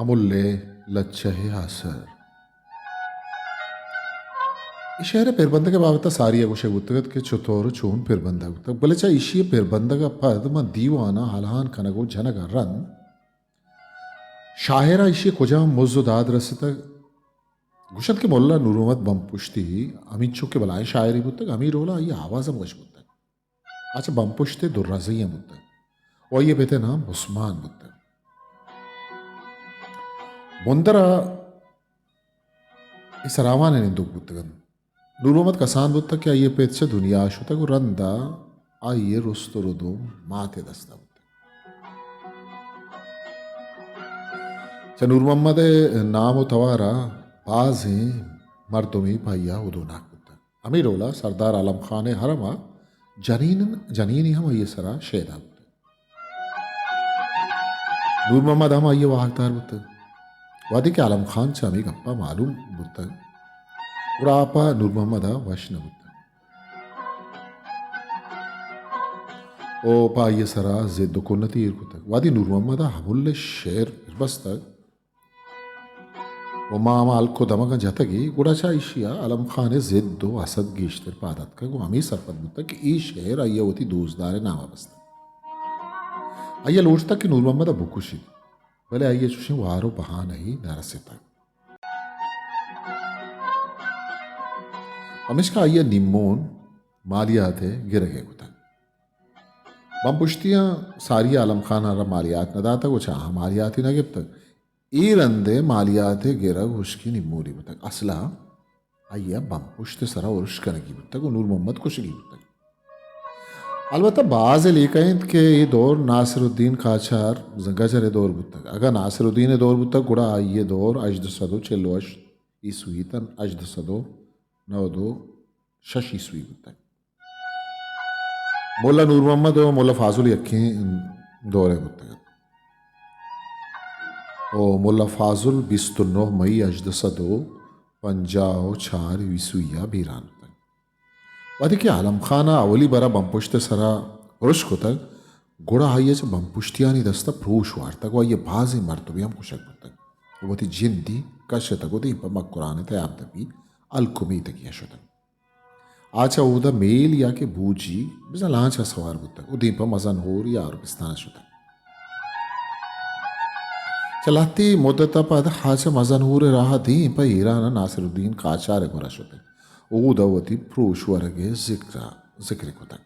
امل ءِ لچہ ءِ آسر۔ اے شعر ءِ پربندگ ءِ بابت ءَ ساری ءَ گوشگ بوتگ ات کہ چتور ءُ چون پربندگ بوتگ، بلے چہ ایشی ءِ پربندگ ءَ پد من دیوان ءَ الہان کنگ ءُ جنگ ءَ رند شاعر ءَ ایشی ءِ کجام مز ءُ داد رستگ؟ گوشنت کہ ملا نور محمد بمپشتی ہمینچو کہ بلاہیں شاعرے بوتگ، ہمے ڈول ءَ آئی ءِ آواز ہم وش بوتگ۔ آ چہ بمپشت ءِ درازئی ہم بوتگ ءُ آئی ءِ پت ءِ نام عثمان بوتگ۔ بندر ءَ اے سراوان ءِ نندوک بوتگ انت۔ نور محمد کسان بوتگ کہ آئی ءِ پت چہ دنیا ءَ شتگ ءُ رند ءَ آئی ءِ رست ءُ ردوم مات ءِ دست ءَ بوتگ۔ چہ نور محمد ءِ نام ءُ توار ءَ بازیں مردمے پہ آئی ءَ ہدوناک بوتگ۔ ہمے ڈول ءَ سردار عالم خان ءِ حرم ءَ جنین، جنینے ہم آئی ءِ سرا شیدا بوتگ۔ نور محمد ہم آئی ءِ واہگدار بوتگ۔ وہدے کہ عالم خان چہ ہمے گپ ءَ معلوم بوتگ، گڑا آ پہ نور محمد ءَ وش نہ بوتگ ءُ پہ آئی ءِ سرا زد ءُ کنتی ایر کتگ۔ وہدے نور محمد ءَ امل ءِ شعر پر بستگ، ءُ ما ہما ہلک ءُ دمگاں جتگ ئے، گڑا چہ ایشی ءَ عالم خان ءِ زد ءُ حسد گیشتر پاد اتکگ ءُ ہمے سرپد بوتگ کہ اے شعر آئی ءَ وتی دوستدار ءِ نام ءَ بستگ۔ آئی ءَ لوٹتگ کہ نور محمد ءَ بکشیت، بلے آئی ءَ چوشیں وار ءُ بہانہ یے نہ رستگ۔ پمیشکا آئی ءَ نیمون مالیات ءِ گرگ ءَ کتگ۔ بمپشتیاں ساری ءَ عالم خان ءَ را مالیات نہ داتگ ءُ چہ آہاں مالیاتے نہ گپتگ۔ اے رند ءَ مالیات ءِ گرگ ہشکیں نیمونے بوتگ۔ اسل ءَ آئی ءَ بمپشت ءِ سرا ارش کنگی بوتگ ءُ نور محمد کشگی بوتگ۔ البتہ باز لیکہ انت کہ اے دور ناصر الدین قاچار زنگجر ءِ دور بوتگ۔ اگاں ناصر الدین ءِ دور بوتگ، گڑا آئی ءِ دور ہژدہ سد ءُ چل ءُ ہشت عیسوی تاں ہژدہ سد ءُ نود ءُ شش عیسوی بوتگ۔ ملا نور محمد ءُ ملا فاضل یکیں دور ءَ بوتگ انت۔ ءُ ملا فاضل بیست ءُ نہ مئی ہژدہ سد ءُ پنجاہ ءُ چار عیسوی ءَ بیران بوتگ۔ وہدے کہ عالم خان ءَ اولی بر ءَ بمپشت ءِ سرا ارش کتگ، گڑا آئی ءَ چہ بمپشتیانی دست ءَ پروش وارتگ ءُ آئی ءِ بازیں مردمے ہم کشگ بوتگ ءُ وتی جندی کشتگ ءُ دیم پہ مکران ءِ تیاب دپی ہلک ءُ میتگی ءَ شتگ۔ آ چہ اودا میل یا کہ بوجی بزاں لانچ ءَ سوار بوتگ ءُ دیم پہ مزن ہور یا عربستان ءَ شتگ۔ چہ لہتے مدت ءَ پد آ چہ مزن ہور ءِ راہ ءَ دیم پہ ایران ءَ ناصر الدین قاچار ءِ گورا شتگ ءُ اودا وتی پروش ورگ ءِ ذکر ءَ، ذکر کتگ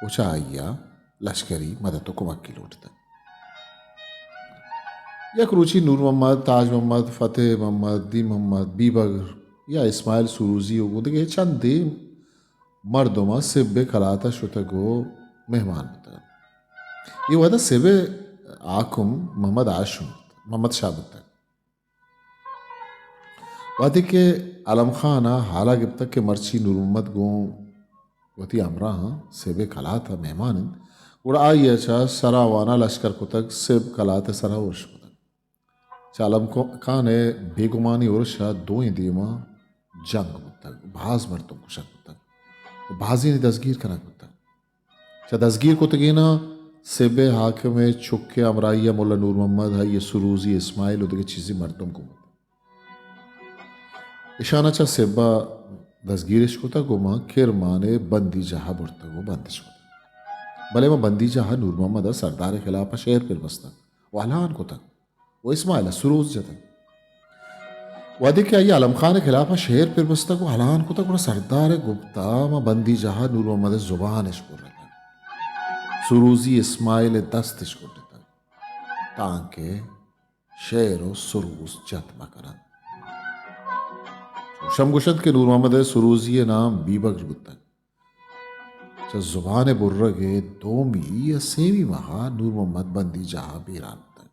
ءُ چہ آئی ءَ لشکری مدد ءُ کمکی لوٹتگ۔ یک روچے نور محمد، تاج محمد، فتح محمد، دی محمد، بیبگر یا اسماعیل سروزی ءُ گوں دگہ چندے مردم سب ءِ کلات ءَ شتگ ءُ مہمان بوتگ۔ اے وہد ءَ سب ءِ حاکم محمد ہاشم، محمد شاہ بوتگ۔ وہدے کہ عالم خان ءَ ہال ءَ گپتگ کہ مرچی نور محمد گوں وتی ہمراہاں سیب ءِ کلات ءَ مہمان انت، گڑا آئی ءَ چہ سراوان ءَ لشکر کتگ، سیب کلات ءِ سرا ارش کتگ۔ چہ عالم خان ءِ بے گمانی ارش ءَ دوئیں دیما جنگ بوتگ، باز مردم کشگ بوتگ ءُ بازینے دزگیر کنگ بوتگ۔ چہ دزگیر کتگیناں سیب ءِ حاکم ءِ چک ءِ ہمراہی ءَ ملا نور محمد، آئی ءِ سروزی اسماعیل ءُ دگہ چیزے مردم گون بوتگ۔ اشاناں چہ سیب ءَ دزگیر اش کتگ ءُ ماں کرمان ءِ بندی جاہ ءَ برتگ ءُ بند اش کتگ۔ بلے ماں بندی جاہ ءَ نور محمد ءَ سردار ءِ خلاف ءَ شعر پر بستگ ءُ الہان کتگ۔ ءُ اسماعیل ءَ سروز جتگ۔ وہدے کہ آئی ءَ عالم خان ءِ خلاف ءَ شعر پر بستگ ءُ الہان کتگ، گڑا سردار ءِ گپت ءَ ماں بندی جاہ ءَ نور محمد ءِ زبان اش برتگ، سروزی اسماعیل ءِ دست اش گڈتگ، تانکہ شعر ءُ سروز جت مہ کن انت۔ چوش ہم گوش انت کہ نور محمد ءِ سروزی ءِ نام بیبگر بوتگ۔ چہ زبان ءِ برگ ءِ دومی یا سیمی ماہ ءَ نور محمد بندی جاہ ءَ بیران بوتگ۔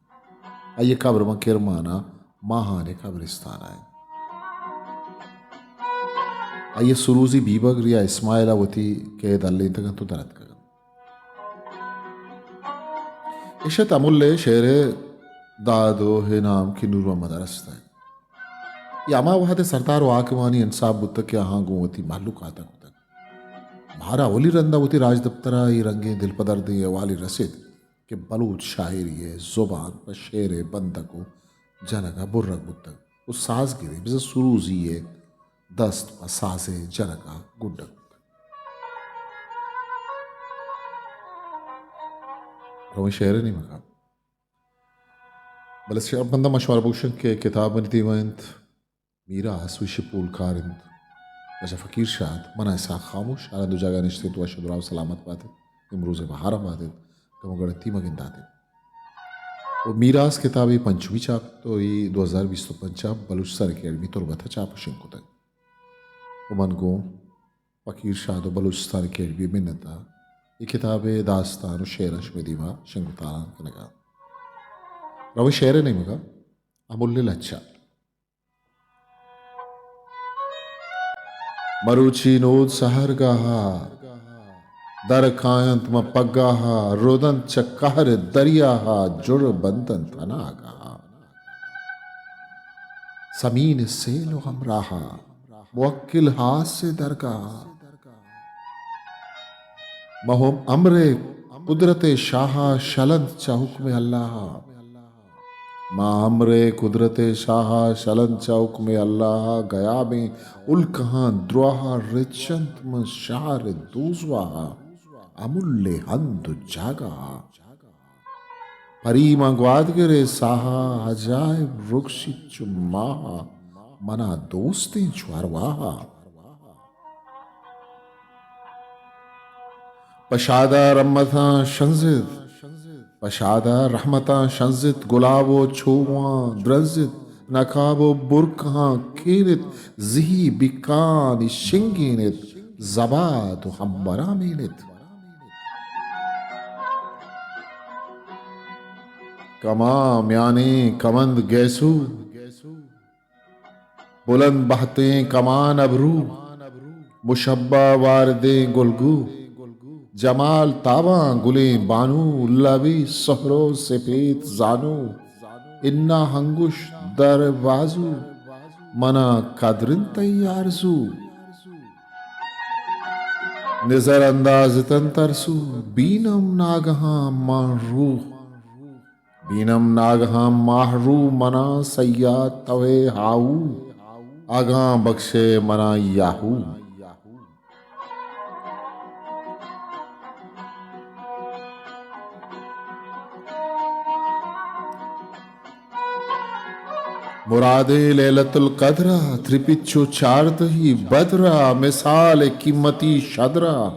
آئی ءِ قبر ماں کرمان ءَ ماہان ءِ قبرستان ءَ انت۔ آئی ءَ سروزی بیبگر یا اسماعیل ءَ وتی قید ہلینتگ انت ءُ در اتکگ انت۔ اش ات امل ءِ شعر ءِ داد ءُ انعام کہ نور محمد ءَ رستگ۔ اے ہما وہد ءِ سردار ءُ حاکمانی انصاف بوتگ کہ آہاں گوں وتی مہلوک آتک کتگ۔ مارا اولی رند ءَ وتی راجدپتر ءَ اے رنگیں دلپدردیں احوالے رسیت کہ بلوچ شاعری ءِ زبان پہ شعر ءِ بندگ ءُ جنگ ءَ برگ بوتگ و سازگرے بزاں سروزی ءِ دست پہ ساز ءِ جنگ ءَ گڈگ بوتگ۔ رویں شعر ءِ نیمگ ءَ۔ بلے شعر بنداں ما شمارا بگوشاں کہ کتاب منی دیما انت، میراث وشی پولکار انت۔ واجہ فقیر شاد، منا اسحاق خاموش، ہر دو جاگہ نشت انت، وش و دراہ و سلامت بات انت۔ امروز بہار بات انت، گم و گڑتی مگندات انت۔ و میراث کتابے پنچمی چاپ تو اے دو ہزار بیست و پنچ ءَ بلوچستان اکیڈمی تربت ءَ چاپ و شنگ کتگ۔ و من گوں فقیر شاد و بلوچستان اکیڈمی منت ءَ اے کتاب ءِ داستان و شعراں شمئے دیما شنگ و تالان کنگ ءَ۔ رویں شعر ءِ نیمگ ءَ۔ امل ءِ لچہ۔ مروچی نود سحرگاہ ءَ، در کاینت ماں پگاہ ءَ، ردنت چہ قہر دریا ءَ، جڑ بندنت اناگاہ ءَ۔ سمین سیل و ہمراہ ءَ، موکل ہاس ءِ درگاہ ءَ۔ ماں ہم امر قدرت شاہ ءَ، شلنت چہ حکم اللہ ءَ۔ ماں امر قدرت شاہ ءَ، شلنت چہ حکم اللہ ءَ۔ گیابیں الکہاں دراہ ءَ، رچنت من شہر دوزواہ ءَ۔ امل ءِ ہند و جاگاہ ءَ۔ پری ماں گوادگر ءِ ساہ ءَ، عجائب رکشیت چو ماہ ءَ، منا دوستیں چو ارواہ ءَ۔ پہ شاد ءَ رحمتاں شنزت، پہ شاد ءَ رحمتاں شنزت، گلاب و چوگواں درنزت، نقاب و برکہاں کینت، زہی بیکانی شنگینت، زباد و ہمبراں مینت۔ کماں میانیں کمند گیسو، بلند بہتیں کمان ابرو، مشبہ واردیں گلگو، جمال تاباں گلیں بانو، لبی سہرو سپیت زانو، انا ہنگوش در بازو، منا قدرن تئی آرزو۔ نظر اندازتن ترسو، بینم ناگہاں ماہ روح۔ بینم ناگہاں ماہ رو، منا سیاد توئے ہاہو، اگاں بکشے منا یاہو۔ مرادیں لیلۃ القدر ءَ، ترپت چو چاردہی بدر ءَ، مثال قیمتی شدر ءَ۔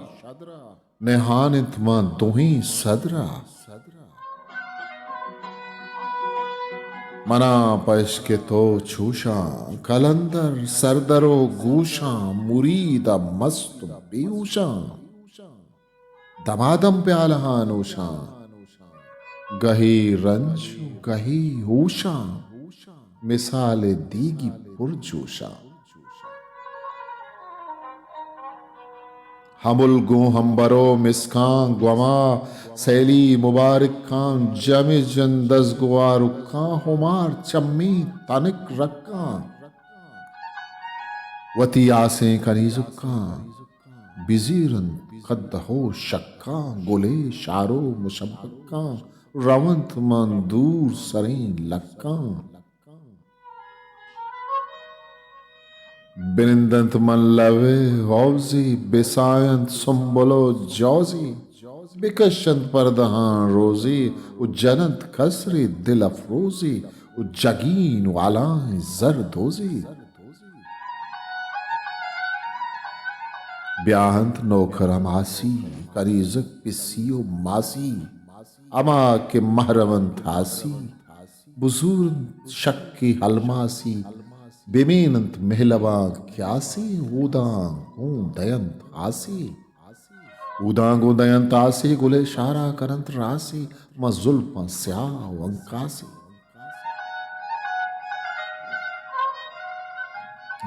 نہان انت ماں دوہیں صدر ءَ۔ منا پہ عشق تو چوشاں، قلندر سردر و گوشاں، مرید ءَ مست و بے ہوشاں۔ دمادم پیالہاں نوشاں، گہے رنج و گہے ہوشاں۔ مثال دیگی پر جوشاں۔ ہمل گوں ہمبر و مسکاں گوما، سیلی مبارکاں جم جن دزگوارکاں، ہمار چمیں تنک رکاں۔ وتی آسیں کنیزکاں بزیرنت قدح و شکاں، گلے شار و مشبکاں، رونت مان دور سریں لکاں۔ بنندنت من لب ءِ حوضے، بساینت سنبل و جوزے، بکشنت پردہاں روزے، و جننت قصرے دل افروزے، و جگین و الائیں زر دوزے۔ بیاہنت نوکر ہماسی، کنیزک پسی و ماسی، ہما کہ محرم انت آسی، بزور انت شکے الماسی، بمین انت مہلباں کیاسی، اوداں گوں دینت آسی۔ اوداں گوں دینت آسی، گلے شارا کننت راسی، ماں زلپاں سیاہ و انکاسی۔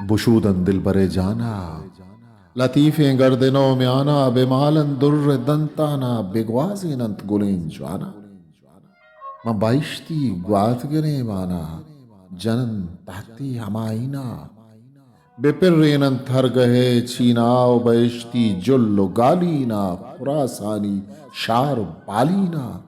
بشودنت دلبرے جانا، لطیفیں گردن و میانا، بمالنت در دنتانا، بگوازیننت گلیں جوانا۔ من بہشتی گواتگریں بانا، جنن تہتی ہمائینا۔ بپریننت ہر گہے چینا و بہشتی جل و گالینا، خراسانی شار و بالینا۔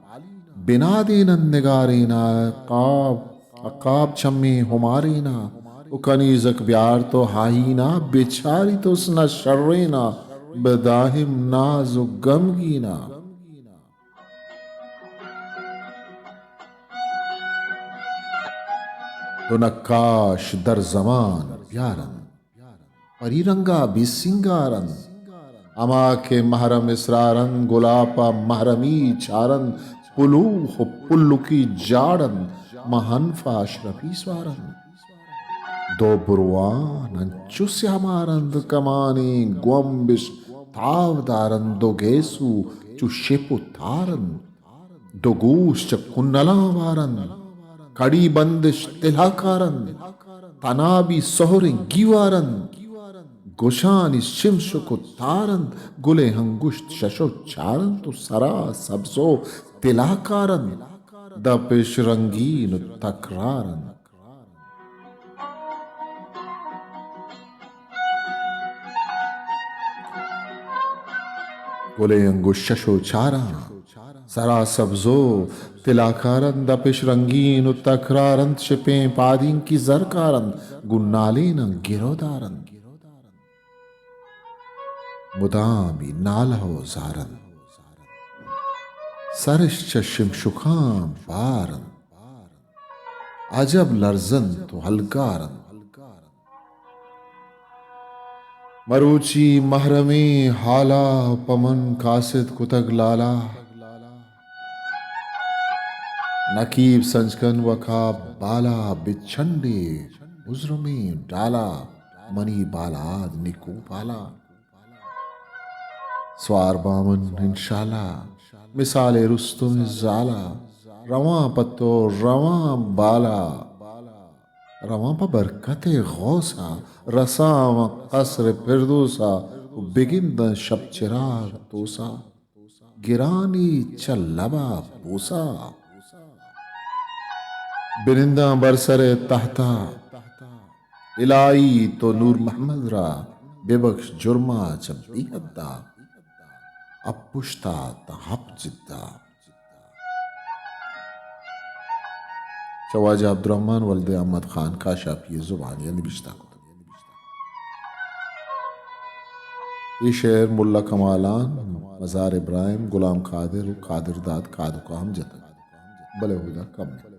بنادیننت نگارینا، قاف عقاب چمیں ہمارینا، و کنیزک بیار تو ہائینا، بچاری تو سنا شرینا، بداہم ناز و گمگینا۔ دو نقاش در زمان بیارن، پری رنگا بہ سینگار انت۔ ہما کہ محرم اسرار انت، گلاپ ء محرمی چار انت، پلوخ و پلکی جاڑ انت، ماں حنف ء اشرفی سوار انت۔ دو بروان انچو سیاہ مار انت، کمانیں گومبش تاو دار انت، دو گیسو چو شپ و تار انت۔ دو گوش چہ کنلاں وار انت، کڑی بندش تلاکار انت، تنابی سہریں گیوار انت، گوشانی شمشک و تار انت، گلیں انگشت شش و چار انت و سرا سبز و تلاکار انت، دپش رنگین و تکرار انت۔ گلیں انگشت شش و چاراں، سرا سبز و تلاکار انت، دپش رنگین و تکرار انت، شپیں پادینکی زرکار انت، گوں نالیناں گرودار انت۔ مدامی نالہ و زار انت، سرش چہ شمشکاں بار انت۔ عجب لرزنت و ہلگار انت۔ مروچی محرمیں حالا، پہ من قاصد کتگ لالا۔ نقیب سنجکن وقاب بالا، بچنڈے مجرمیں ڈالا، منی بالاد نکو بالا۔ سوار بامن انشاءاللہ، مثال رستم زالا، رواں پہ تو رواں بالا، رواں پہ برکت غوثا، رساں قصر فردوسا، و بگنداں شپ چراغ توسا، گرانی چہ لبا بوسا، بننداں بر سر تحتا۔ الہی تو نور محمد را ببخش جرما چہ بے حدا، اپ پشتا تا ہپ جدا۔ چہ واجہ عبدالرحمن ولد احمد خان کاشاپی زبان یا نبشتہ کتگ۔ اے شعر ملا کمالان، مزار ابراہیم، غلام قادر و قادر داد کادکا ہم جتگ، بلے ہدا کم انت۔